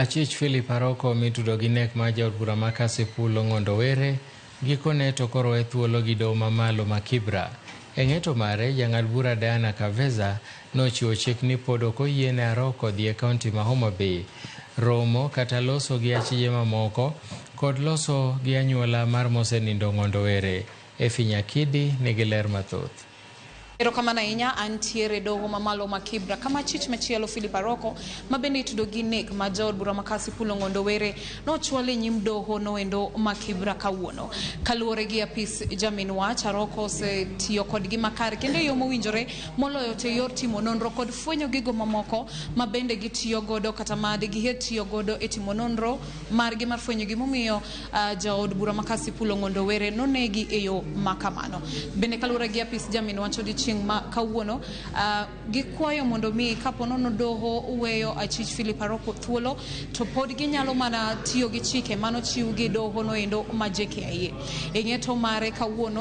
Achich Philip Aroko mitudo gi nek mar jaod bura ma Kasipul Ong'ondo Were gikone to koro owe thuolo gi doho mamalo ma Kibra. E ng'eto mare, jang'ad bura Diana Kaveza nochiwo chik ni pod ok oyiene Aroko dhi e kaunti ma Homa Bay romo kata loso gi achije mamoko kod loso gi anyuola mar mosenindo Ong'ondo Were. Effie Nyakidi nigi ler mathoth. Erokamano ahinya, antiere e doho mamalo ma Kibra kama achich machielo Philip Aroko ma bende itudo gi nek ma jaod bura ma Kasipul Ong'ondo Were nochwal e nyim doho noendo ma Kibra kawuono. Kaluwore gi apis jamin wach, Aroko osetiyo kodgi makare kendo e yo mowinjore moloyo to e yor timo nonro kod fwenyo gigo mamoko ma bende gitiyo godo kata ma digiher tiyo godo e timo nonro margi mar fwenyo gimomiyo jaod bura ma Kasipul Ong'ondo Were nonegi e yo ma kamano. Bende kaluwore gi apis jamin wach odiochieng' ma kawuono, gikwayo mondo mi kapo nono doho weyo achich Philip Aroko thuolo to pod ginyalo mana tiyo gi chike manochiw gi doho noendo ma JKIA. E ng'eto mare kawuono.